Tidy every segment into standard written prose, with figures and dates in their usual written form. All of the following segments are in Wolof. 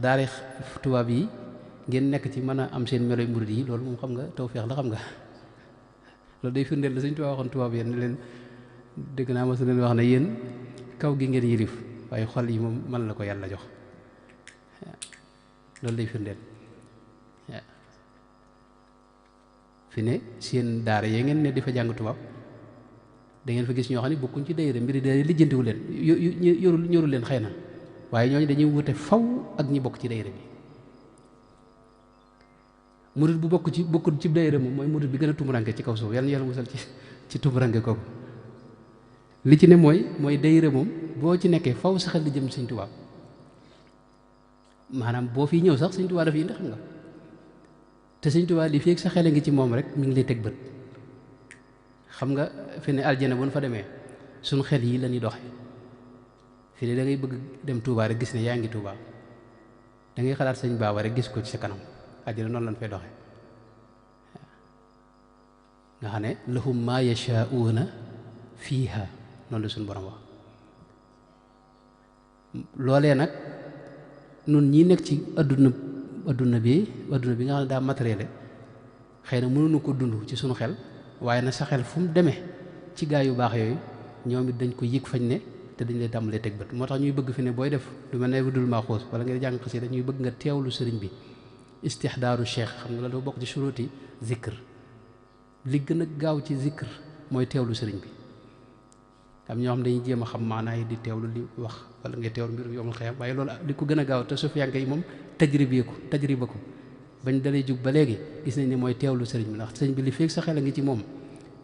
daari tubaab yi ngeen nekk ci mën a am seen meloy murid yi loolu moom xam nga tawfeex la xam nga loolu day firndeel la Sëñ Tuubaa waxoon tubaab yéen ne leen dégg naa ma su leen wax ne yéen kaw gi ngeen yilif waaye xol yi moom man la ko yàlla jox loolu day firndeel waaw fi ne seen daara yee ngeen ne di fa jàng tubaab da ngeen fa gis ñoo xam ne bokkuñ ci daayira mbiri daayira lijjantiwu leen ñorul leen xëy na waaye ñooñu dañuy wute faw ak ñi bokk ci daayira bi murid bu bokkul ci daayira moom mooy murid bi gën a tumuranke ci kaw suuf yàlla yàlla musal ci tumuranke kooku li ci ne mooy daayira moom boo ci nekkee faw sa xel di jëm Sëñ Tuubaa maanaam boo fi ñëw sax Sëñ Tuubaa dafa indi xam nga te Sëñ Tuubaa li fii sa xel a ngi ci moom rek mi ngi lay teg bët xam nga fi ne aljana bu nu fa demee suñ xel yi la ñuy doxe fi ne da ngay bëgg dem Touba rek gis ne yaa ngi Touba da ngay xalaat Sëñ Baaba rek gis ko ci sa kanam aljana noonu lañ fay doxe nga xam ne lahum maa yashaa'uuna fiiha noonu la suñu borom wax loolee nag nun ñi nekk ci adduna bi nga xam ne daa matériel xëy na mënuñu ko dund ci suñu xel waaye na sa xel fu mu demee ci gaa yu baax yooyu ñoom it dañ ko yëg fañ ne te dañ lay tàmbalee teg bët moo tax ñuy bëgg fi ne booy def lu mel ne Wirdul Maxuus wala ngay jàng xasida dañuy bëgg nga teewlu sëriñ bi istixdaaru cheikh xam nga la dafa bokk ci suruti zikr li gën a gaaw ci zikr mooy teewlu sëriñ bi am ñoo xam dañuy jéem a xam maanaa yi di teewlu li wax wala ngay teewlu mbirum yoomul xeyam waaye loolu li ko gën a gaaw te sufiyanke yi moom tajriba ko bañ dalay jug ba léegi gis nañ ne mooy teewlu sëriñ bi ndax sëriñ bi li feeg sa xel a ngi ci moom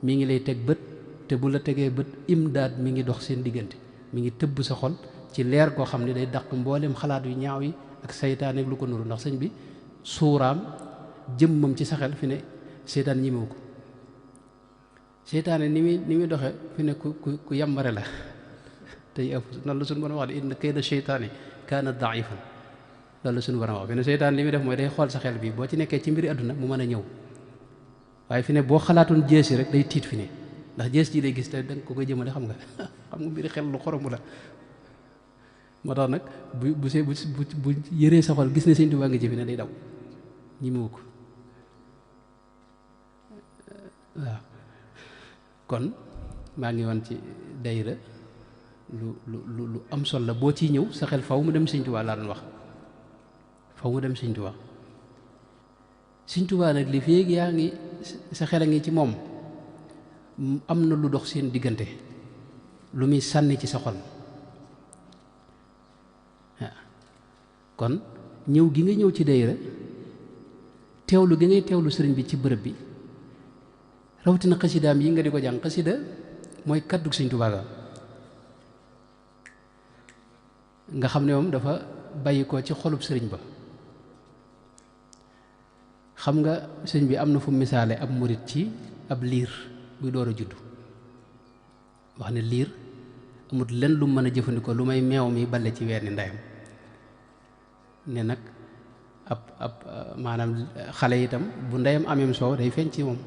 mi ngi lay teg bët te bu la tegee bët imdaad mi ngi dox seen diggante mi ngi tëbb sa xol ci leer koo xam ne day dàq mboolem xalaat yu ñaaw yi ak saytaan ak lu ko nuru ndax sëñ bi suuraam jëmmam ci sa xel fi ne seytaan ñimewu ko seytaane ni muy doxe fi ne ku yambare la tey ëpp noonu la suñu borom wax de inna kayda seytaani kaana daifan loolu la suñu borom wax fi ne seytaan li muy def mooy day xool sa xel bi boo ci nekkee ci mbiri àdduna mu mën a ñëw waaye fi ne boo xalaatoon jeesi rek day tiit fi ne ndax jees ji day gis te danga ko koy jëmale xam nga mbiri xel lu xoromu la moo tax nag bu yëree sa xol gis ne Sëñ Tuubaa ngi ci fi ne day daw ñi mu ko waaw kon maa ngi woon ci dayra lu am solo la boo ciy ñëw sa xel faw mu dem Sëñ Tuubaa laa doon wax faw mu dem Sëñ Tuubaa Sëñ Tuubaa nag li fi yaa ngi sa xel a ngi ci moom am na lu dox seen diggante lu muy sànni ci sa xol waaw kon ñëw gi nga ñëw ci dayra teewlu gi ngay teewlu sëriñ bi ci bërëb bi rawatina xasidaam yi nga di ko jàng xasida mooy kaddu Sëñ Tuubaa ga nga xam ne moom dafa bàyyi ko ci xolub sëriñ ba xam nga sëriñ bi am na fu misaale ab murit ci ab liir buy door a judd wax ne liir amut lenn lu mën a jëfandikoo lu may meew mi balle ci weeni ndeyam ne nag ab maanaam xale itam bu ndeyam ameem soow day feeñ ci moom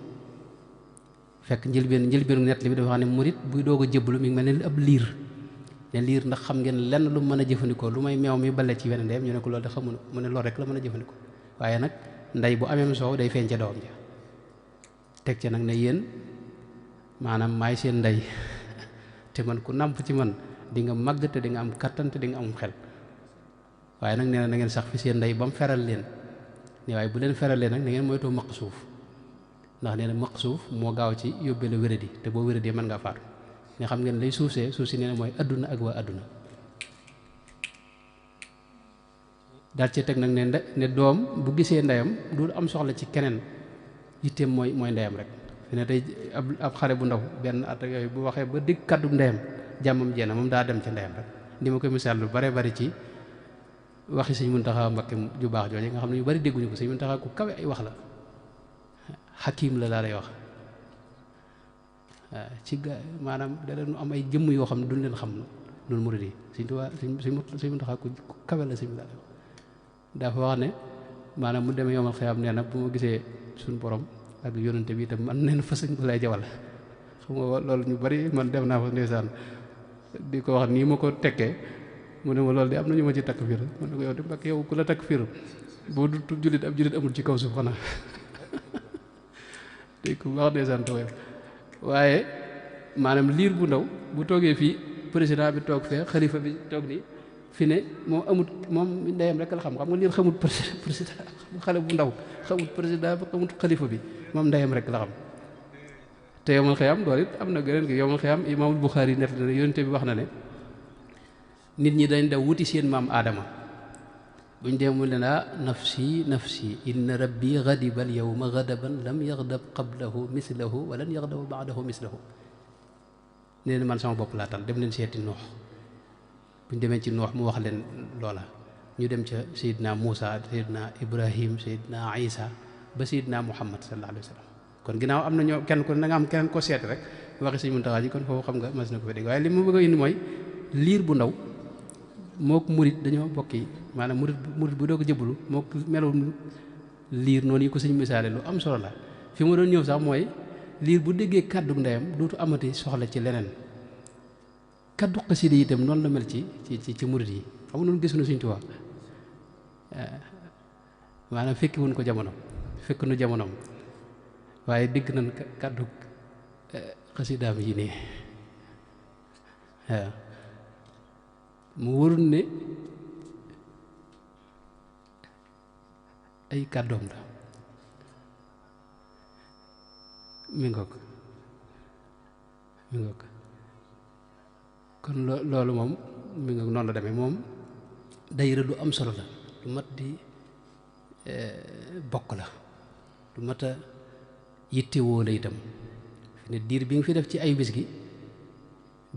fekk njëlbeenu nett li bi dafa wax ne murit buy doog a jëbbalu mi ngi mel ne ab liir ne liir ndax xam ngeen lenn lu mën a jëfandikoo lu may meew mi balle ci weeni ndeyam ñu ne ko loolu de xamu mu ne loolu rek la mën a jëfandikoo waaye nag ndey bu ameem soow day feeñ ca doom ja teg ca nag ne yéen maanaam maay seen ndey te man ku nàmp ci man di nga màgg te di nga am kattan te di nga am xel waaye nag nee na ngeen sax fi seen ndey ba mu feral leen ne waaye bu leen feralee nag na ngeen moytoo maq suuf ndax nee na maq suuf moo gaaw ci yóbbee la wéradi te boo wéradee mën ngaa faatu nga xam ngeen lay suuf si nee na mooy adduna ak waa adduna daal ci teg nag ne doom bu gisee ndeyam du am soxla ci keneen yitteem mooy ndeyam rek fi ne tey ab xale bu ndaw benn at yooyu bu waxee ba dégg kàddu ndeyam jàmmam jenn moom daa dem ci ndeyam rek ni ma koy misaal lu bare bari ci waxi Sëñ Muntaxa Mbakke ju baax jooju nga xam ne ñu bari dégguñu ko Sëñ Muntaxa ku kawe ay wax la xakiim la lay wax waaw ci ga maanaam da leen am ay jëmm yoo xam ne duñ leen xam noonu murid yi Sëñ Muntaxa ku kawe la sëñ bi laa lay wax dafa wax ne maanaam mu demee yomal xëyam nee na bu ma gisee suñu borom ak yonante bi itam man neen fa sëñ bu lay jawal xam nga loolu ñu bari man dem naa fa ndeysaan di ko wax nii ma ko tekkee mu ne ma loolu de am na ñu ma ci takk fiir mu ne ko yow de Mbàkke yow ku la takk fiir boo du jullit ab jullit amul ci kaw suuf xanaa te ku wax de sant waaye maanaam liir bu ndaw bu toogee fii président bi toog fee xalifa bi toog nii fi ne moom amut moom ndeyam rek la xam nga liir xamut président xale bu ndaw xamut président bi xamut xalifa bi moom ndeyam rek la xam te yowmal xiyaam loolu it am na gëneen gi yowmal xiyaam imaamul Buxaari net na ne yonente bi wax na ne nit ñi dañ daw wuti seen maam aadama buñ dem mu leen nafsi nafsi inna rabbi ghadiba al yawma ghadaban lam yaghdab qablahu mislahu wa lan yaghdab ba'dahu mislahu nee na man sama bopp laa tal dem leen seeti noox buñ demee ci noox mu wax leen loola ñu dem ca Seydina Muusa Seydina Ibrahim Seydina Isa ba Seydina Muhammad sallallahu alayhi wa sallam kon ginnaaw am na ñoo kenn ko na nga am keneen ko seet rek waxi Sëñ Muntaxa ji kon foofu xam nga mas na ko fa dégg waaye li ma bëgg a indi mooy liir bu ndaw mook murit dañoo bokki maanaam murit bu doo ko jëbbalu mook melum liir noonu yi ko sëñ misaale lu am solo la fi ma doon ñëw sax mooy liir bu déggee kàddu ndeyam dootu amati soxla ci leneen kàddu xasida yi itam noonu la mel ci murit yi xam nga noonu gisuñu Sëñ Tuubaa maanaam fekki wuñ ko jamono fekk nu jamonoom waaye dégg nañ kàddu xasidaam yi nii waaw mu wóorul ne ay kàddoom la mi ngoog kon loolu moom mi ngoog noonu la demee moom dayra du am solo la du mat di bokk la du mat a yittewoo la itam fi ne diir bi nga fi def ci ay bis gi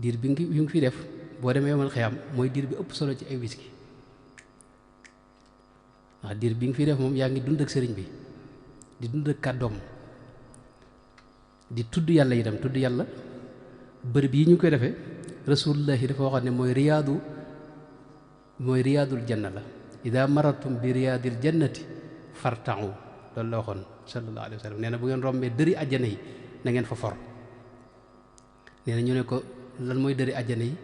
diir bi nga fi def boo demee yomal xiyam mooy diir bi ëpp solo ci ay bis gi ndax diir bi nga fi def moom yaa ngi dund ak sëriñ bi di dund ak kàddoom di tudd yàlla itam tudd yàlla bërëb yi ñu koy defee rasulullahi dafa waxoon ne mooy riyaadul janna la ida maratum bi riyaadil jannati farta'u loolu la waxoon sallallahu alayhi wa sallam nee na bu ngeen rombee dëri àjjana yi na ngeen fa for nee na ñu ne ko lan mooy dëri àjjana yi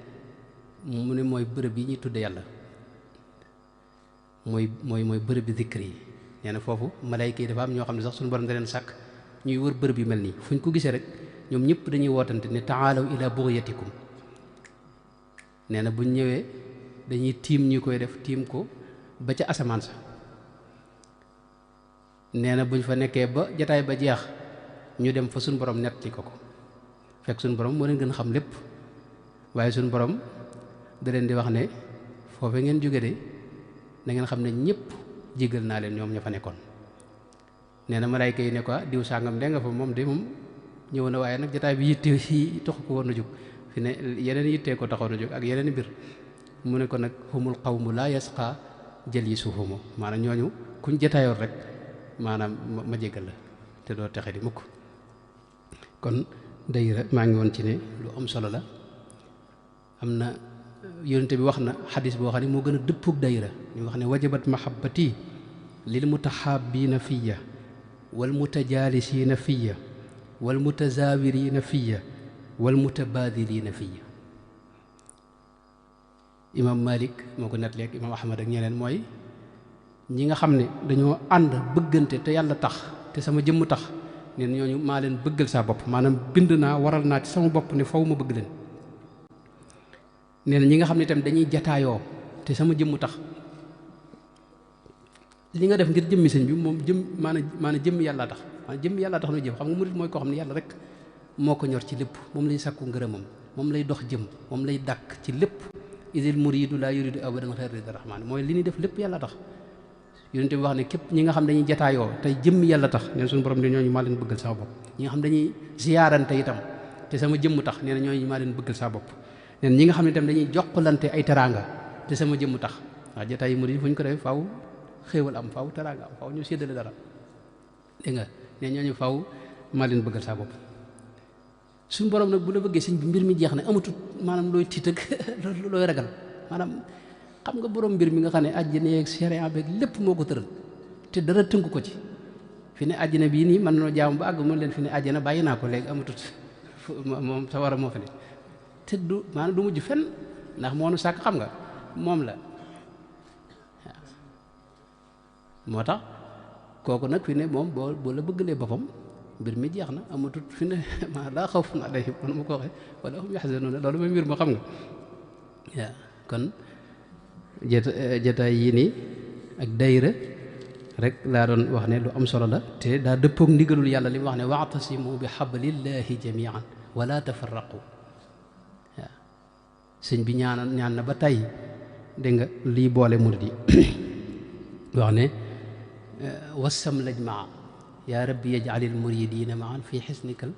mu ne mooy bërëb yi ñuy tudde yàlla mooy bërëb bi zikr yi nee na foofu malayka yi dafa am ñoo xam ne sax suñu borom da leen sàkk ñuy wër bërëb yu mel nii fu ñu ko gisee rek ñoom ñëpp dañuy wootante ne taalaw ila bughiyatikum nee na buñ ñëwee dañuy tiim ñi koy def tiim ko ba ca asamaan sa nee na buñ fa nekkee ba jataay ba jeex ñu dem fa suñu borom netti ko fekk suñu borom moo leen gën a xam lépp waaye suñu borom da leen di wax ne foofe ngeen jóge de da ngeen xam ne ñëpp jégal naa leen ñoom ña fa nekkoon nee na malaayka yi ne ko diw sàngam de nga fa moom de moom ñëw na waaye nag jataay bi yitte yi taxu ko woon a jóg fi ne yeneen yittee ko taxoon a jóg ak yeneen mbir mu ne ko nag humul qawmu laa yasqa jalisuhumu maanaam ñooñu kuñ jataayoon rek maanaam ma jégal la te doo texe di mukk kon dayra maa ngi woon ci ne lu am solo la am na yonente bi wax na xadis boo xam ne moo gën a dëppug dayra ñu wax ne wajabat mahabbati lil mutahabbiina fiya wal mutajaalisiina fiya wal mutazaawiriina fiya wal mutabaadiliina fiya imam Malik moo ko nettali ak imam Ahmad ak ñeneen mooy ñi nga xam ne dañoo ànd bëggante te yàlla tax te sama jëmm tax ne ñooñu maa leen bëggal saa bopp maanaam bind naa waral naa ci sama bopp ne faw ma bëgg leen nee na ñi nga xam ne itam dañuy jataayoo te sama jëmm tax li nga def ngir jëmmi sëñ bi moom maanaam jëmmi yàlla tax maanaam jëmmi yàlla tax nu jëm xam nga murid mooy koo xam ne yàlla rek moo ko ñor ci lépp moom lay sàkku ngërëmam moom lay dox jëm moom lay dàkk ci lépp idil muridu la yuridu abadan xayra rida rahmaan mooy li ñuy def lépp yàlla tax yonent bi wax ne képp ñi nga xam dañuy jataayoo tey jëmmi yàlla tax neen suñu borom ne ñooñu maa leen bëggal sama bopp ñi nga xam dañuy ziyaarante itam te sama jëmm tax nee na ñooñu maa leen bëggal sama bopp neen ñi nga xam ne itam dañuy jokkalante ay teraanga te sama jëmm tax waaw jataay yi murid fu ñu ko defee faaw xéewal am faaw teraanga am faaw ñu séddale dara dégg nga ne ñooñu faaw maa leen bëggal sama bopp suñu borom nag bu la bëggee sëñ bi mbir mi jeex na amatut maanaam looy tiit ak looy ragal maanaam xam nga borom mbir mi nga xam ne àjjana yeeg sharia beeg lépp moo ko tëral te dara tënku ko ci fi ne àjjana bii nii mën noo jaamu ba àgg mën leen fi ne àjjana bàyyi naa ko léegi amatut moom sa war a moo fi ne te du maanaam du mujj fenn ndax moo nu sàkk xam nga moom la moo tax kooku nag fi ne moom boo la bëggalee boppam mbir mi jeex na amatut fi ne maa laa xawfun alayhim nu ma ko waxee wala hum yaxzanuun loolu mooy mbir ma xam nga waaw kon jotaay yii nii ak dayra rek laa doon wax ne lu am solo la te daa dëppook ndigalul yàlla li mu wax ne wa'tasimu bi hablillahi jamian wala tafarraqu waaw sëñ bi ñaan na ba tey dégg nga lii boole murid yi wax ne wassam lajmaa yaa rabbi yaj'alil muridina maan fi xisnikal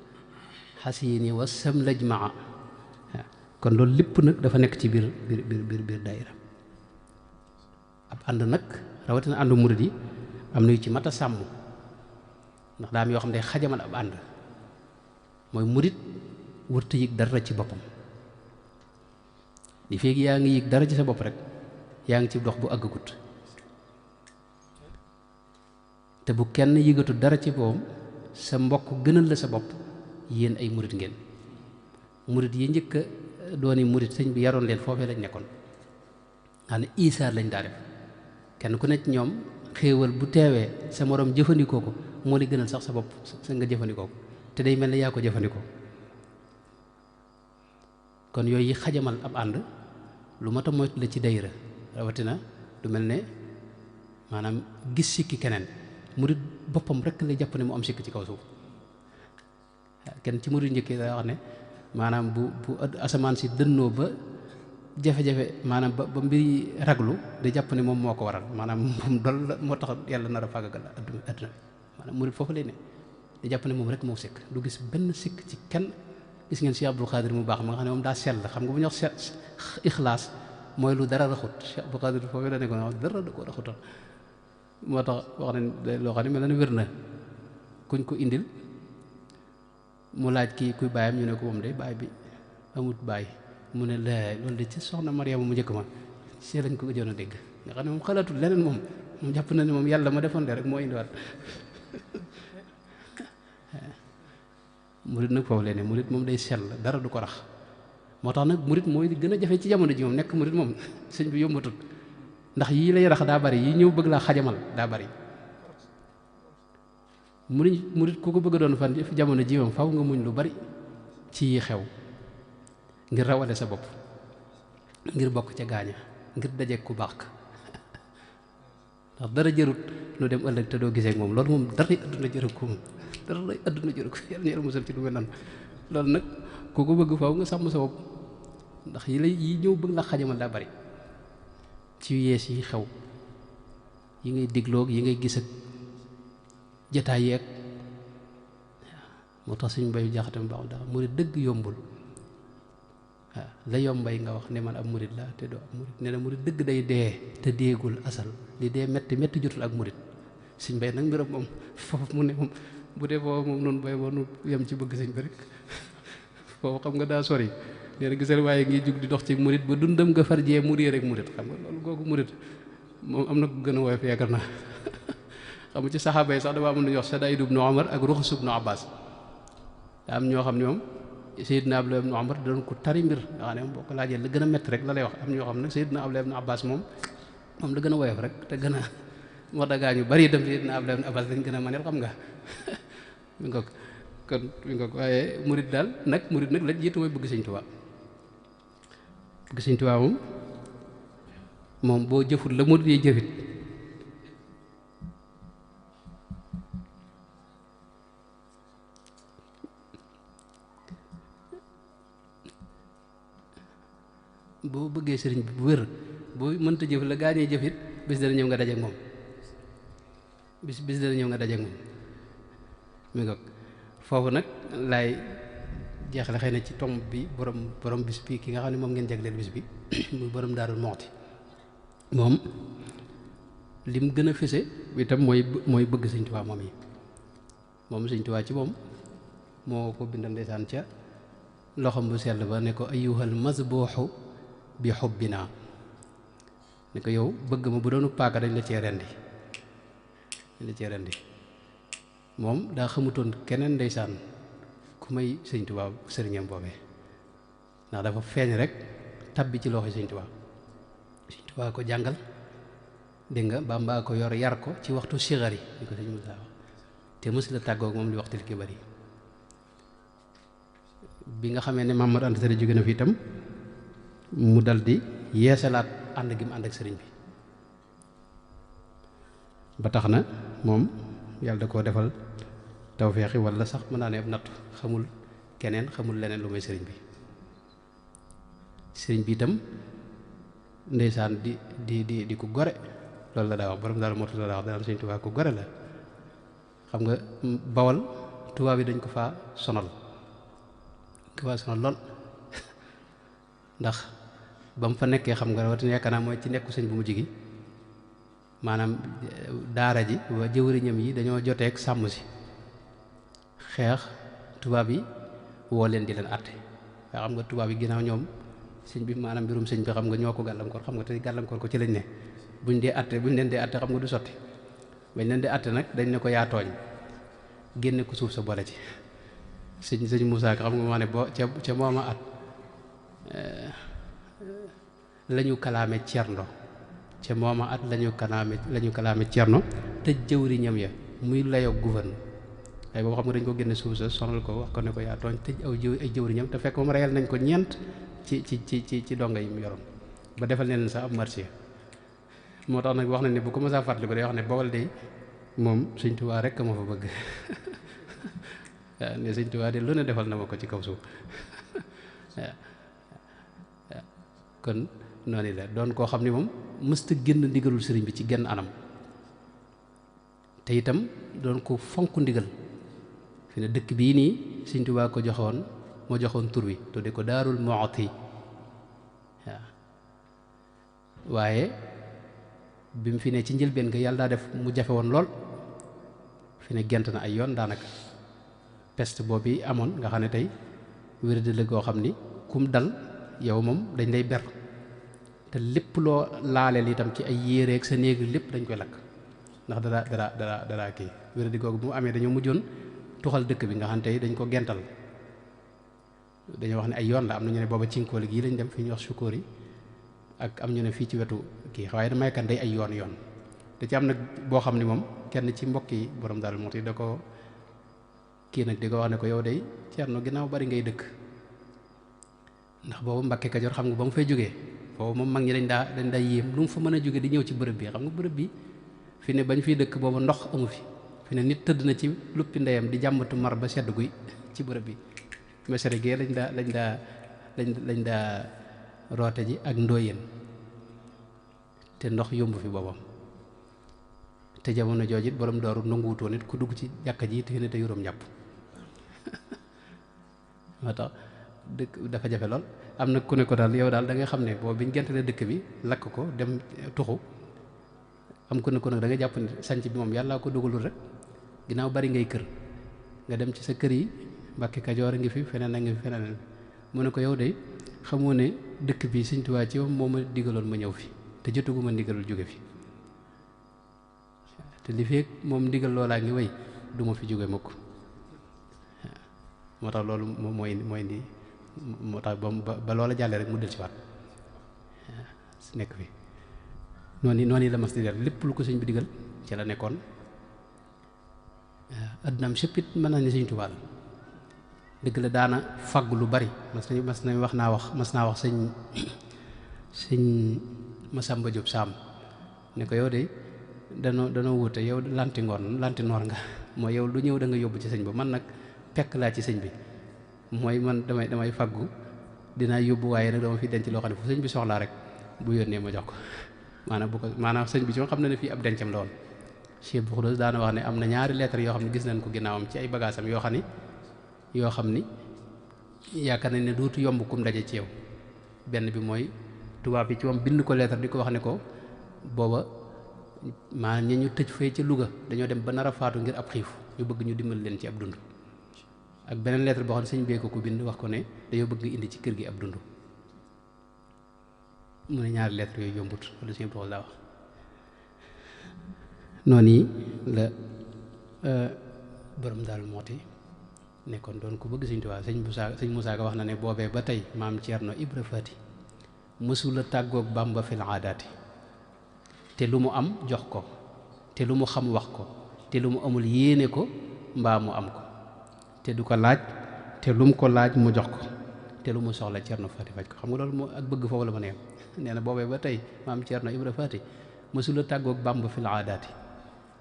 xasini wassam lajmaa waaw kon loolu lépp nag dafa nekk ci biir daayira ab ànd nag rawatina àndu murid yi am na yu ci mat a sàmm ndax daa am yoo xam ne xajamal ab ànd mooy murid wërta yëg dara ci boppam li feeg yaa ngi yëg dara ci sa bopp rek yaa ngi ci dox bu àggagut te bu kenn yëgatu dara ci boppam sa mbokk gënal la sa bopp yéen ay murid ngeen murid yi njëkk a dooni murid sëñ bi yaroon leen foofee lañ nekkoon xam ne isaar lañ daa def kenn ku nekk ñoom xéewal bu teewee sa moroom jëfandikoo ko moo li gënal sax sa bopp sa nga jëfandikoo ko te day mel ne yaa ko jëfandikoo kon yooyu xajamal ab ànd lu mat a moytu la ci dayra rawatina lu mel ne maanaam gis sikki keneen murid boppam rek lay jàpp ne mu am sikk ci kaw suuf kenn ci murid njëkk daa wax ne maanaam bu asamaan si dënnoo ba jafe-jafe maanaam ba mbir yi raglu di jàpp ne moom moo ko waral maanaam moom dol la moo tax yàlla nar a fàggagal adduna maanaam murid foofu lay ne di jàpp ne moom rek moo sikk du gis benn sikk ci kenn gis ngeen Cheikh Abdou Khadir mu baax ma nga xam ne moom daa sell xam nga bu ñu wax ixlaas mooy lu dara raxut Cheikh Abdou Khadir foofu la nekkoon dara da ko raxutal moo tax wax nañ loo xam ne mel na ne wér na kuñ ko indil mu laaj kii kuy bàyyam ñu ne ko moom de baay bi amut baay mu ne la loolu de ci soxna Mariama mu njëkk ma si lañ ko gëjoon a dégg nga xam ne moom xalaatul leneen moom jàpp na ne moom yàlla ma defoon de rek moo indiwaat murit nag foofu leen ne murit moom day sell dara du ko rax moo tax nag murit mooy gën a jafe ci jamono ji moom nekk murit moom sëñ bi yombatul ndax yii lay rax daa bari yi ñëw bëgg laa xajamal daa bari murit ku ko bëgg doon fan jamono ji moom faw nga muñ lu bari ci yi xew ngir rawale sa bopp ngir bokk ca gaaña ngir dajeek ku baax ndax dara jërut nu dem ëllëg te doo gisee ak moom loolu moom dara adduna jërut ko moom dara lay adduna jërut ko yàlla ñeel musal ci lu mel nan loolu nag ku ko bëgg faw nga sàmm sa bopp ndax yi ñëw bëgg la xajamal daa bari ci yees yi xew yi ngay digloog yi ngay gis ak jataay yeeg moo tax suñu mbayu jaxate mu baaxul dara murid dëgg yombul waaw la yombay nga wax ne man ab murid la te doo ab murid ne na murid dëgg day dee te déegul asal li dee metti jotul ak murid suñ bay nag mbiram moom foofu mu ne moom bu dee foofu moom noonu bay boo nu yem ci bëgg sëñ bi rek foofu xam nga daa sori nee na gisal waaye ngi jug di dox ci murid ba dundam nga farjee mu réer rek murid xam nga loolu googu murid moom am na ko gën a woyof yaakaar naa xam nga ci saxaaba yi sax dafa am lu ñuy wax Sadaid ibnu Omar ak Ruxus ibnu Abbas daa am ñoo xam ne moom Seydina Abdullah ibnu Omar doon ko tari mbir nga xam ne moom boo ko laajee la gën a métti rek la lay wax am ñoo xam ne Seydina Abdullah ibnu Abbas moom la gën a woyof rek te gën a wax dagaa ñu bari itam Seydina Abdullah ibnu Abbas lañ gën a maneel xam nga mi nga kon mi nga waaye murid daal nag murid nag la jiitu mooy bëgg Sëñ Tuubaa bëgg Sëñ Tuubaa moom boo jëfut la murid yi jëfit boo bëggee sëriñ bi bu wér boo mënta jëf la gaañee jëf it bis dana ñëw nga dajeek moom bis dana ñëw nga dajeek moom mi nga foofu nag laay jeexale xëy na ci tomb bi borom bis bi ki nga xam ne moom ngeen jagleel bis bi muy borom Daaru Muxti moom lim gën a fese itam mooy bëgg Sëñ Tuubaa moom yi moom Sëñ Tuubaa ci moom moo ko bindal ndeysaan ca loxom bu sell ba ne ko ayyuhal mazbuuxu bi xubbinaa ne ko yow bëgg ma bu doonu paaka dañ la cee rendi moom daa xamutoon keneen ndeysaan ku may Sëñ Tuubaa sëriñam boobee ndax dafa feeñ rek tabbi ci loxo Sëñ Tuubaa waa ko jàngal dégg nga Bàmba ko yor yar ko ci waxtu sigar yi di ko sëñ Moussa wax te mës la tàggoog moom li waxtil kibar yi bi nga xamee ne Mamadou Anta Sali jóge na fi itam mu dal di yeesalaat ànd gi mu ànd ak sëriñ bi ba tax na moom yàlla da koo defal tawfeexi walla sax mën naa ne ab nattu xamul keneen xamul leneen lu may sëriñ bi itam ndeysaan di ku gore loolu la daa wax borom daal motu la daa wax daan Sëriñ Tuubaa ku gore la xam nga Bawol tubaab yi dañ ko faa sonal lool ndax ba mu fa nekkee xam nga rawatina yaakaar naa mooy ci nekku sëñ bu mujj gi maanaam daara ji wa jëwriñam yi dañoo joteeg sàmm si xeex tubaab yi woo leen di leen àtte nga xam nga tubaab yi ginnaaw ñoom sëñ bi maanaam mbirum sëñ bi xam nga ñoo ko gàllankoor xam nga te gàllankoor ko ci lañ ne buñ leen dee àtte xam nga du sotti bañ leen di àtte nag dañ ne ko yaa tooñ génne ko suuf sa boole ci sëñ Moussa xam nga moo ne boo ca mooma at lañu kalaame cerno ca mooma at lañu kalaame cerno tëj jëwriñam ya muy layoo gouverneur ay boobu xam nga dañ ko génne suuf sa sonal ko wax ko ne ko yaa tooñ tëj ay jëwriñam te fekk moom reyal nañ ko ñeent ci donga yi mu yoroon ba defal ne leen sax ab marché moo tax nag wax na ne bu ko mësaa fàttali ko day wax ne Bawol de moom Sëñ Tuubaa rekk ma fa bëgg waaw ne Sëñ Tuubaa de lu ne defal na ma ko ci kaw suuf waaw kon noonu la doon koo xam ne moom mësta génn ndigalul sëriñ bi ci genn anam te itam doon ko fonk ndigal fi ne dëkk bii nii Sëñ Tuubaa ko joxoon moo joxoon tur wi tudde ko Daarul Muxti waaw waaye bi mu fi ne ci njëlbeen nga yàlla daa def mu jafe woon lool fi ne gent na ay yoon daanaka peste boobu amoon nga xam ne tey wéradi la goo xam ni kum dal yow moom dañ lay ber te lépp loo laaleel itam ci ay yéereeg sa néeg lépp dañ koy lakk ndax dara kii wéradi googu bu mu amee dañoo mujjoon tuxal dëkk bi nga xam ne tey dañ ko gental dañoo wax ne ay yoon la am na ñu ne booba cinkóoli gii lañ dem fi ñuy wax sukóor yi ak am ñu ne fii ci wetu kii waaye damay kan day ay yoon te ci am nag boo xam ne moom kenn ci mbokk yi borom Daaru Muxti da ko kii nag di ko wax ne ko yow day Ceerno ginnaaw bari ngay dëkk ndax boobu Mbàkke Kajoor xam nga ba mu fay jógee boobu moom mag ñi dañ daa yéem lu mu fa mën a jóge di ñëw ci bërëb bi xam nga bërëb bi fi ne bañ fiy dëkk boobu ndox amu fi ne nit tëdd na ci luppi ndeyam di jàmbatu mar ba sedd guy ci bërëb bi mesere gee lañ daa roote ji ak ndóoyeen te ndox yomb fi boobam te jamono jooju it borom Daaru nanguwutoon it ku dugg ci jàkka ji te ne te yuróom njàpp moo tax dëkk dafa jafe lool am na ku ne ko daal yow daal da nga xam ne boobu biñ gentale dëkk bi lakk ko dem tuxu am ku ne ko nag da nga jàpp ne sanc bi moom yàlla ko dugalul rek ginnaaw bari ngay kër nga dem ci sa kër yi Mbàkke Kajoor a ngi fi feneen a ngi fi feneen mu ne ko yow de xamoo ne dëkk bi Sëñ Tuubaa ci moo ma digaloon ma ñëw fi te jotuguma ndigalul jóge fi te li fekk moom ndigal loolaa ngi wéy du ma fi jóge mukk moo tax loolu moom mooy indi moo tax ba loola jàllee rek mu del ci waat nekk fi noonu la mas di def lépp lu ko sëñ bi digal ci la nekkoon addunaam sëppit mën naa ne Sëñ Tuubaa la dëgg la daana fagg lu bari mas naa wax sëñ Masamba Jóob Saam ne ko yow de danoo wute yow lanti noor nga mooy yow lu ñëw da nga yóbbu ci sëñ ba man nag pekk laa ci sëñ bi mooy man damay faggu dinaa yóbbu waaye nag dama fi denc loo xam ne fu sëñ bi soxlaa rek bu yónnee ma jox ko maanaam sëñ bi ci xam na ne fii ab dencam la woon Cheikh bu Xudoos daana wax ne am na ñaari lettre yoo xam ne gis nañ ko ginnaawam ci ay bagaasam yoo xam ni yaakaar nañ ne dootu yomb kum daje ci yow benn bi mooy tubaab bi ci moom bind ko lettre di ko wax ne ko booba maanaam ñi ñu tëj fee ca Louga dañoo dem ba nar a faatu ngir ab xiif ñu bëgg ñu dimbal leen ci ab dund ak beneen lettre boo xam ne sëñ bee ko bind wax ko ne dañoo bëgg indi ci kër gi ab dund mu ne ñaari lettre yooyu yombut wala sëñ bi daa wax noonu yi la borom Daaru Muxti nekkoon doon ko bëgg Sëñ Tuubaa sëñ Musaa Ka wax na ne boobee ba tey maam Ceerno Ibra Faati mësula tàggoog Bàmba fil aadaati te lu mu am jox ko te lu mu xam wax ko te lu mu amul yéene ko mbaa mu am ko te du ko laaj te lu mu ko laaj mu jox ko te lu mu soxla Cerno Faati faj ko. xam nga loolu moo ak bëgg foofu la ma neex nee na boobee ba tey maam Cerno Ibra Faati mësula tàggoog Bàmba fil aadaati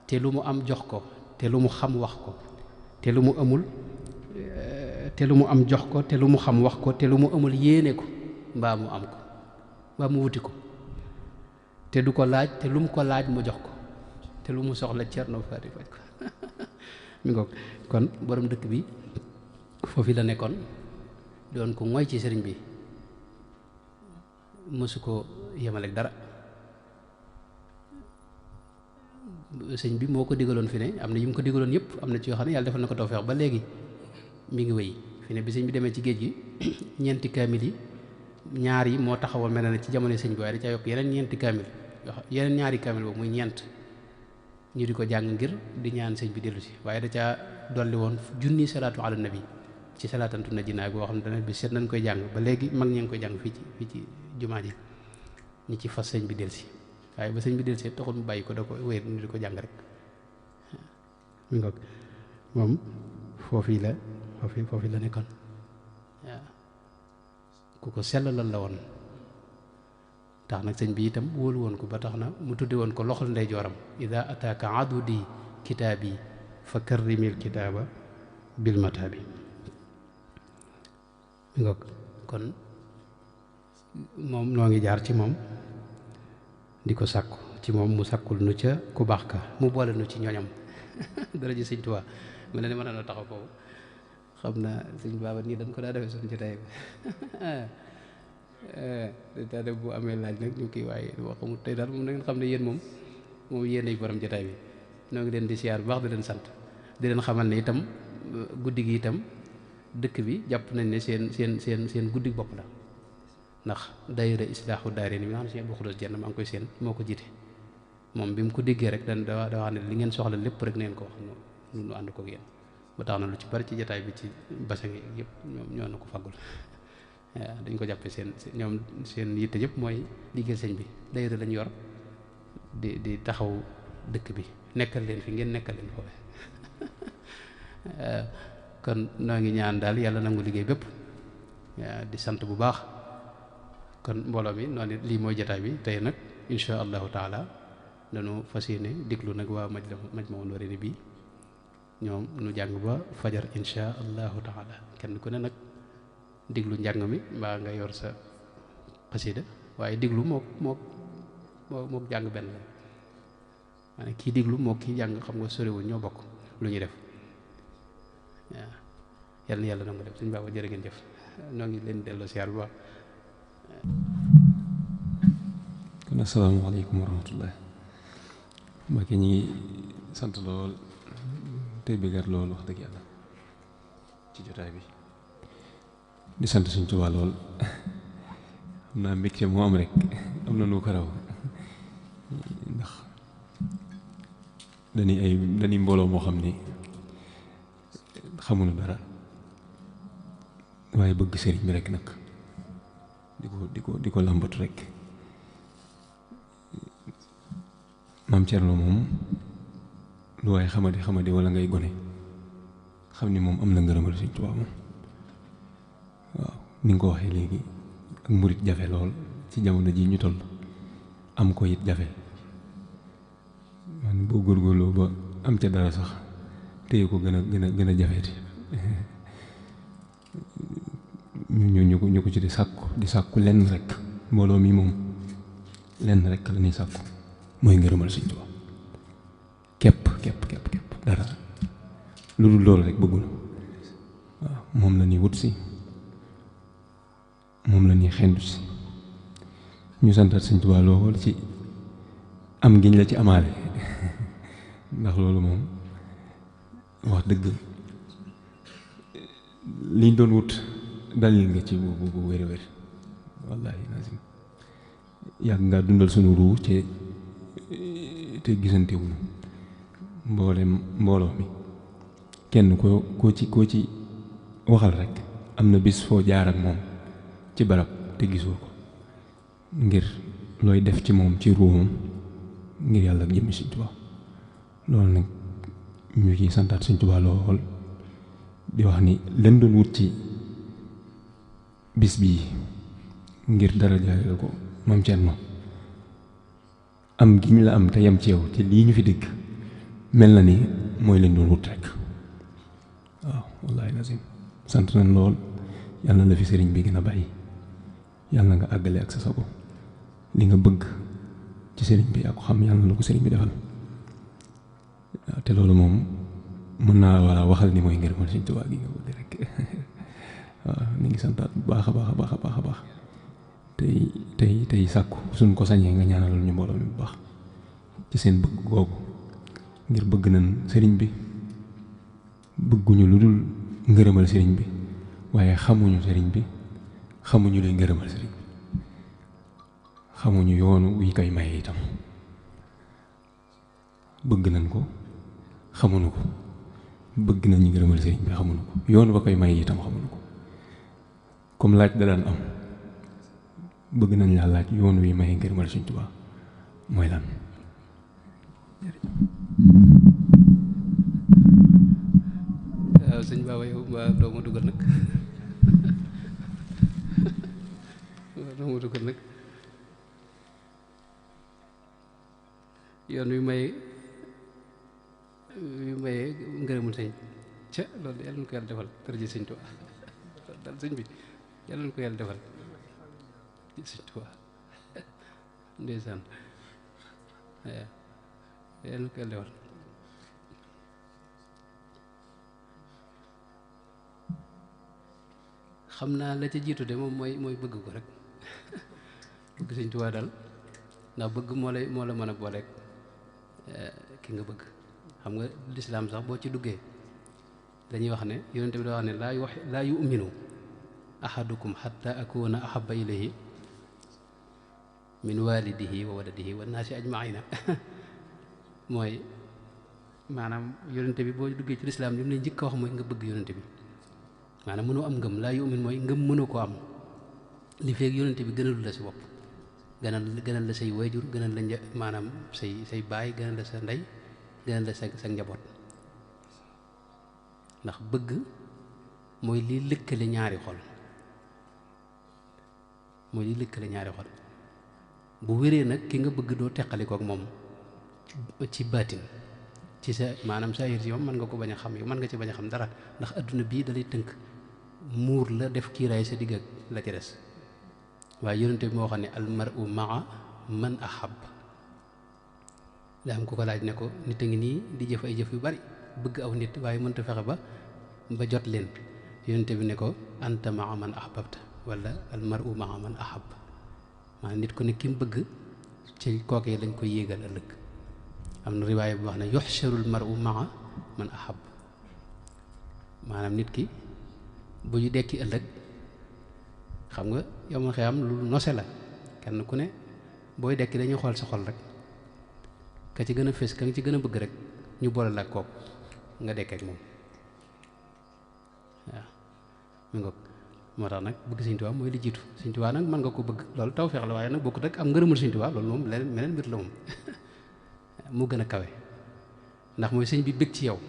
te lu mu am jox ko te lu mu xam wax ko te lu mu amul te lu mu am jox ko te lu mu xam wax ko te lu mu amul yéene ko mbaa mu am ko mbaa mu wuti ko te du ko laaj te lu mu ko laaj mu jox ko te lu mu soxla Cerno Faati faj ko mi ngoog kon borom dëkk bi foofu la nekkoon doon ko mooy ci sëriñ bi mësu ko yemaleeg dara. sëñ bi moo ko digaloon fi ne am na yu mu ko digaloon yëpp am na ci yoo xam ne yàlla defal na ko tawfeex ba léegi mi ngi wéy fi ne bi sëñ bi demee ci géej gi ñeenti kaamil yi ñaar yi moo taxawoon mel na ne ci jamono sëñ bi waaye da caa yokk yeneen ñeenti kaamil yeneen ñaari kaamil boobu muy ñeent ñu di ko jàng ngir di ñaan sëñ bi dellu si waaye da caa dolli woon junni salaatu ala nabi ci salaatantu na jinnaay boo xam ne dana bi seet nañ koy jàng ba léegi mag ñi ngi koy jàng fii ci jumaa ji ñi ci fas sëñ bi dellu si waaye ba sëñ bi del seet taxul mu bàyyi ko da ko wéer ñu di ko jàng rek mi ngoog moom foofu la nekkoon waaw ku ko sellalal la woon tax nag sëñ bi itam wóolu woon ko ba tax na mu tudde woon ko loxol ndeyjooram ida ataaka adudi kitaabi fa karrimil kitaaba bil mataabi mi ngoog kon moom noo ngi jaar ci moom di ko sàkku ci moom mu sàkkul nu ca ku baax ka mu boole nu ci ñoñam dara ji sëñ Tuubaa mu ne ni mën na taxaw foofu xam naa sëñ baaba nii dañ ko daa defee suñu jotaay bi daa def bu amee laaj nag ñu kii waaye waxamut tey daal moom na ngeen xam ne yéen moom yéen ay borom jotaay bi noo ngi leen di siyaar bu baax di leen sant di leen xamal ne itam guddi gi itam dëkk bi jàpp nañ ne seen guddi bopp la ndax daayira islaahu daarayni mi nga xam ne seen bu xudus jenn maa ngi koy seen moo ko jiite moom bi mu ko déggee rek da wax ne li ngeen soxla lépp rek neen ko wax nu ànd ko ak yéen ba tax na lu ci bari ci jotaay bi ci basang yi yëpp ñoo na ko faggul waaw dañ ko jàppee ñoom seen yitte yëpp mooy liggéey sëñ bi daayira lañu yor di taxaw dëkk bi nekkal leen fi ngeen nekkal leen foofu kon noo ngi ñaan daal yàlla nangu liggéey bépp di sant bu baax kon mbooloo mi noonu lii mooy jotaay bi tey nag insha allahu taala dañu fas yéene diglu nag waa Majmahun Nurayni bi ñoom nu jàng ba fajar insha allahu taala kenn ku ne nag diglu njàng mi mbaa nga yor sa xasida waaye diglu mook jàng benn la maanaam kii diglu moo kii jàng xam nga sorewuñ ñoo bokk lu ñuy def waaw yal na yàlla na nga def suñu baaba jërë ngeen jëf noo ngi leen delloo siyaar bu baax. kon asalaamaaleykum wa rahmatullah mbaa ki ñi ngi sant lool tey bëggaat lool wax dëgg yàlla ci jotaay bi di sant Sëñ Tuubaa lool xam naa mbégte moo am rek am na lu ko raw ndax dañuy mbooloo moo xam ni xamuñu dara waaye bëgg sëriñ bi rek nag di ko làmbatu rek maam Cerno moom lu waaye xamadi wala ngay gone xam ni moom am na ngërëmal Sëñ Tuubaa moom waaw ni nga ko waxee léegi ak murit jafe lool ci jamono ji ñu toll am ko it jafe man boo góorgóorloo ba am ca dara sax téye ko gën a jafeeti ñu ko ci di sàkku lenn rek mbooloo mi moom lenn rek la ñuy sàkku mooy ngërëmal Sëñ Tuubaa képp dara lu dul loolu rek bëggul waaw moom la ñuy wut si moom la ñuy xendu si ñu santat Sëñ Tuubaa lool ci am giñ la ci amaale ndax loolu moom wax dëgg liñ doon wut dalil nga ci bu wér-wér wallaahi lazim yàgg ngaa dundal sunu ruu te gisantewuñu mbooloo mi kenn koo ci waxal rek am na bis foo jaar ak moom ci barab te gisoo ko ngir looy def ci moom ci ruumam ngir yàlla ak jëmmi Sëñ Tuubaa loolu nag ñu ciy santaat Sëñ Tuubaa lool di wax ni leen doon wut ci bis bii ngir dara jaareel ko Maam Cerno am gi ñu la am te yem ci yow te lii ñu fi dégg mel na ni mooy leen doon wut rek waaw wallaahi lazim sant nañ lool yàlla na la fi sëriñ bi gën a bàyyi yàlla na nga àggale ak sa sago li nga bëgg ci sëriñ bi yaa ko xam yàlla na la ko sëriñ bi defal waaw te loolu moom mën naa wala waxal ni mooy ngërëmal Sëriñ Tuubaa gi nga bëgg rek waaw ni ngi santaat bu baax a baax a baax a baax a baax tey sàkku suñ ko sañee nga ñaanalal ñu mbooloo mi bu baax ci seen bëgg googu ngir bëgg nañ sëriñ bi bëgguñu lu dul ngërëmal sëriñ bi waaye xamuñu sëriñ bi xamuñu luy ngërëmal sëriñ bi xamuñu yoonu wi koy maye itam bëgg nañ ko xamuñu ko bëgg nañ ñu ngërëmal sëriñ bi xamuñu ko yoonu ba koy maye itam xamuñu ko comme laaj da daan am bëgg nañ laa laaj yoon wi maye ngërëmal Sëriñ Tuubaa mooy lan waaw sëñ Baba yow mbaa doo ma dugal nag doo ma dugal nag yoon wi maye ngërëmul sëñ ca loolu yàlla na ko yàlla defal tërëji Sëñ Tuubaa dal sëñ bi yàlla na ko yàlla defal Sëñ Tuubaa ndeysaan yàlla na ko yàlla defal xam naa la ca jiitu de moom mooy bëgg ko rek bëgg Sëñ Tuubaa daal ndax bëgg moo la mën a booleeg ki nga bëgg xam nga lislaam sax boo ci duggee dañuy wax ne yonent bi da wax ne laa yu'minu ahadukum hatta akuna ahabba ilayhi min walidihi wa waladihi wa naasi ajmaina mooy maanaam yonent bi boo duggee ci lislaam li mu lay njëkk a wax mooy nga bëgg yonent bi maanaam mënoo am ngëm laa yu'min mooy ngëm mënoo ko am li feeg yonent bi gënalu la si bopp gënal la say wayjur gënal la maanaam say baay gënal la sa ndey gënal la sa njaboot ndax bëgg mooy li lëkkale ñaari xol bu wéree nag ki nga bëgg doo teqalikook moom ci baatin ci sa maanaam sa yir si moom mën nga ko bañ a xam yow mën nga ci bañ a xam dara ndax adduna bii dalay tënk muur la def kiiraay sa digg ak la ci des waaye yonente bi moo xam ne al mar'u ma'a man ahab daa am ku ko laaj ne ko nit a ngi nii di jëf ay jëf yu bari bëgg aw nit waaye mënta fexe ba jot leen yonente bi ne ko anta ma'a man ahbabta wala al mar'u ma'a man ahab maanaam nit ko ne ki mu bëgg ci kookee lañ koy yéegal ëllëg am na riwaaya bu wax ne yuhsharul mar'u ma'a man ahab maanaam nit ki bu ñu dekki ëllëg xam nga yow ma xëy am lu nose la kenn ku ne booy dekki dañuy xool sa xol rek ka ci gën a fés ka nga ci gën a bëgg rek ñu boole la ak kooku nga dekkee ak moom waaw mi ngoog moo tax nag bëgg Sëñ Tuubaa mooy li jiitu Sëñ Tuubaa nag mën nga ko bëgg loolu tawfeex la waaye nag bokkut ak am ngërëmul Sëñ Tuubaa loolu moom leneen meneen mbir la moom mu gën a kawe ndax mooy sëñ bi bëgg ci yow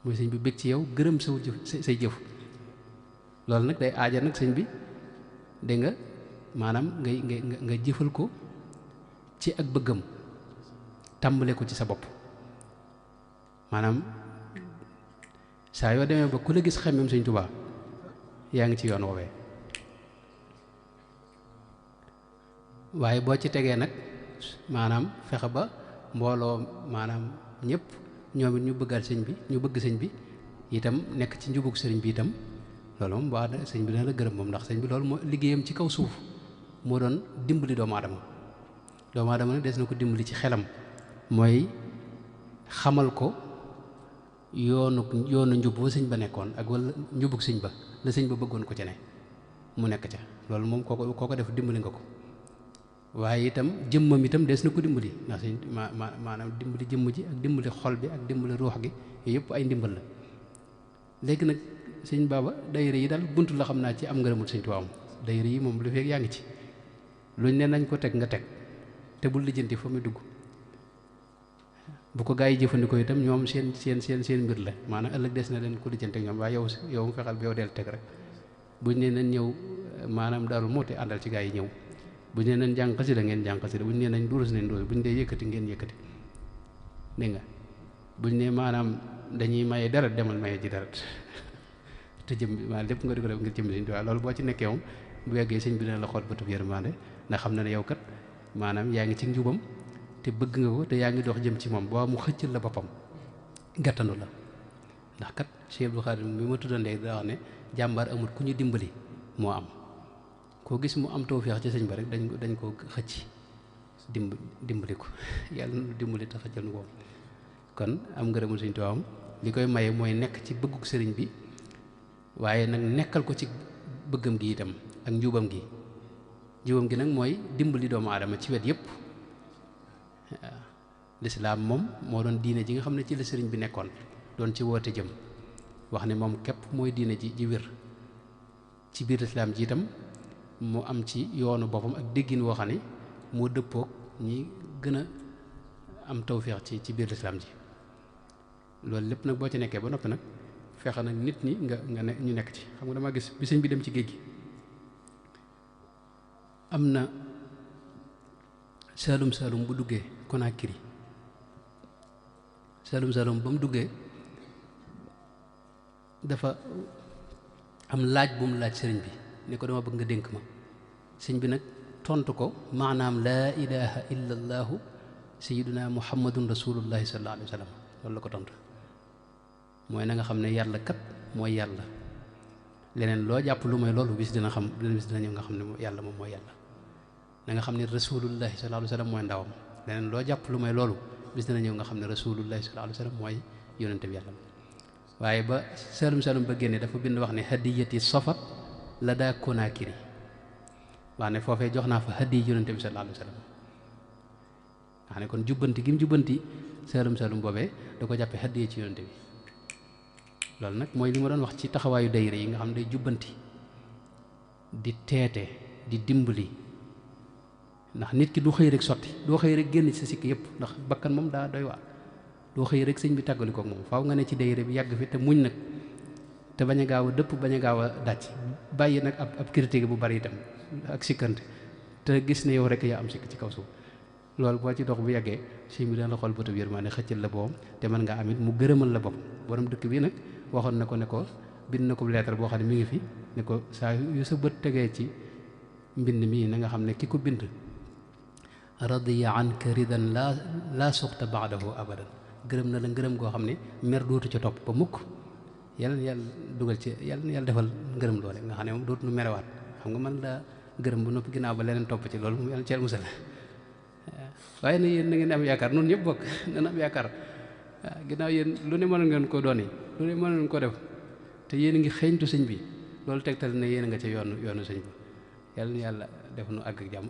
mooy sëñ bi bëgg ci yow gërëm sa jëf say jëf loolu nag day aaja nag sëñ bi dégg nga maanaam nga jëfal ko ci ak bëggam tàmbale ko ci sa bopp maanaam saa yoo demee ba ku la gis xemmem Sëñ Tuubaa yaa ngi ci yoon woowee waaye boo ci tegee nag maanaam fexe ba mbooloo maanaam ñëpp ñoom it ñu bëggal sëñ bi ñu bëgg sëñ bi itam nekk ci njubug sëriñ bi itam loolu moom waa sëñ bi dana la gërëm moom ndax sëñ bi loolu moo liggéeyam ci kaw suuf moo doon dimbali doomu aadama nag des na ko dimbali ci xelam mooy xamal ko yoonu njub ba sëñ ba nekkoon ak wala njubug sëñ ba la sëñ ba bëggoon ko ca ne mu nekk ca loolu moom kooko def dimbali nga ko waaye itam jëmmam itam des na ko dimbali ndax sëñ maanaam dimbali jëmm ji ak dimbali xol bi ak dimbali ruux gi yooyu yëpp ay ndimbal la léegi nag sëñ Baba dayre yi daal buntu la xam naa ci am ngërëmul Sëñ Tuubaa am dayre yi moom lu fekk yaa ngi ci luñ ne nañ ko teg nga teg te bul lijjanti fa muy dugg. bu ko gaa yi jëfandikoo itam ñoom seen mbir la maanaam ëllëg des na leen ko lijjanti ak ñoom waaye yow mu fexal bi yow del teg rek buñ ne nañ ñëw maanaam Daaru Muxti àndal ci gaa yi ñëw buñ ne nañ jàng xasida ngeen jàng xasida buñ ne nañ durus nañ durus buñ dee yëkkati ngeen yëkkati dégg nga buñ ne maanaam dañuy maye deret demal maye ji deret te jëm bi maanaam lépp nga di ko def ngir jëm Sëñ Tuubaa loolu boo ci nekkee moom bu yeggee sëñ bi dina la xool bëtub yërmande ndax xam na ne yow kat maanaam yaa ngi ci njubam te bëgg nga ko te yaa ngi dox jëm ci moom boo mu xëccal la boppam gàttandu la ndax kat Cheikh Abdou Khadir bi ma tuddoon léegi daa wax ne jàmbaar amul ku ñu dimbali moo am koo gis mu am tawfeex ci sëñ ba rek dañ ko xëcc dimbali ko yàlla nu dimbali te xëccal nu ko kon am ngërëmul Sëñ Tuubaa li koy maye mooy nekk ci bëgguk sëriñ bi waaye nag nekkal ko ci bëggam gi itam ak njubam gi nag mooy dimbali doomu aadama ci wet yépp lislaam moom moo doon diine ji nga xam ne ci la sëriñ bi nekkoon doon ci woote jëm wax ne moom képp mooy diine ji wér ci biir lislaam ji itam mu am ci yoonu boppam ak déggin woo xam ne moo dëppoog ñi gën a am tawféex ci biir lislaam ji loolu lépp nag boo ci nekkee ba noppi nag fexe nag nit ñi nga ne ñu nekk ci xam nga dama gis bi sëñ bi dem ci géej gi am na saalum bu duggee Conakry saalum ba mu duggee dafa am laaj bu mu laaj sëriñ bi ne ko dama bëgg nga dénk ma sëñ bi nag tontu ko maanaam laa ilaha illa allahu sayyiduna muhammadun rasulullahi sallallahu alayhi wa sallam loolu la ko tontu mooy na nga xam ne yàlla kat mooy yàlla leneen loo jàpp lu mooy loolu bis dina ñëw nga xam ne yàlla moom mooy yàlla na nga xam ne rasulullahi sallallahu alayhi wa sallam mooy ndawam leneen loo jàpp lu mooy loolu bis dina ñëw nga xam ne rasulullahi sallallahu alayhi wa sallam mooy yonente bi yàlla waaye ba salum ba génne dafa bind wax ne hadiyati safat la daa Conakry wax ne foofee jox naa fa hadiy yonente bi sallallahu alayhi wa sallam wax ne kon jubbanti gi mu jubbanti salum boobee da ko jàppe hadiye ci yonente bi loolu nag mooy li ma doon wax ci taxawaayu dayre yi nga xam ne day jubbanti di teete di dimbali ndax nit ki du xëy rek sotti doo xëy rek génn ci sa sikk yëpp ndax bakkan moom daa doy waar doo xëy rek sëñ bi tàggali koog moom faaw nga ne ci dayre bi yàgg fi te muñ nag te bañ a gaaw a dëpp bañ a gaaw a dàcc bàyyi nag ab critique bu bari itam ak sikkante te gis ne yow rek yaa am sikk ci kaw suuf loolu boo ci dox bu yàggee sëñ bi dana la xool bëtub yërmande xëccal la boppam te mën nga amit mu gërëmal la bopp borom dëkk bi nag waxoon na ko bind na ko lettre boo xam ne mi ngi fi ne ko saa yu sa bët tegee ci mbind mii na nga xam ne ki ko bind radiya anka ridan laa suxta baadahu abadan gërëm na la ngërëm goo xam ne mer dootu ca topp ba mukk yàlla dugal ci yàlla defal ngërëm loole nga xam ne moom dootu nu merewaat xam nga man la gërëm ba noppi ginnaaw ba leneen topp ci loolu mu yàlla ceel musal waaye na yéen na ngeen am yaakaar noonu ñëpp bokk dana am yaakaar waaw ginnaaw yéen lu ne mën ngeen ko doon yi lu ne mën ngeen ko def te yéen a ngi xeeñtu sëñ bi loolu tegtal ne yéen a nga ca yoonu sëñ bi yàlla na yàlla def nu àgg ak jàmm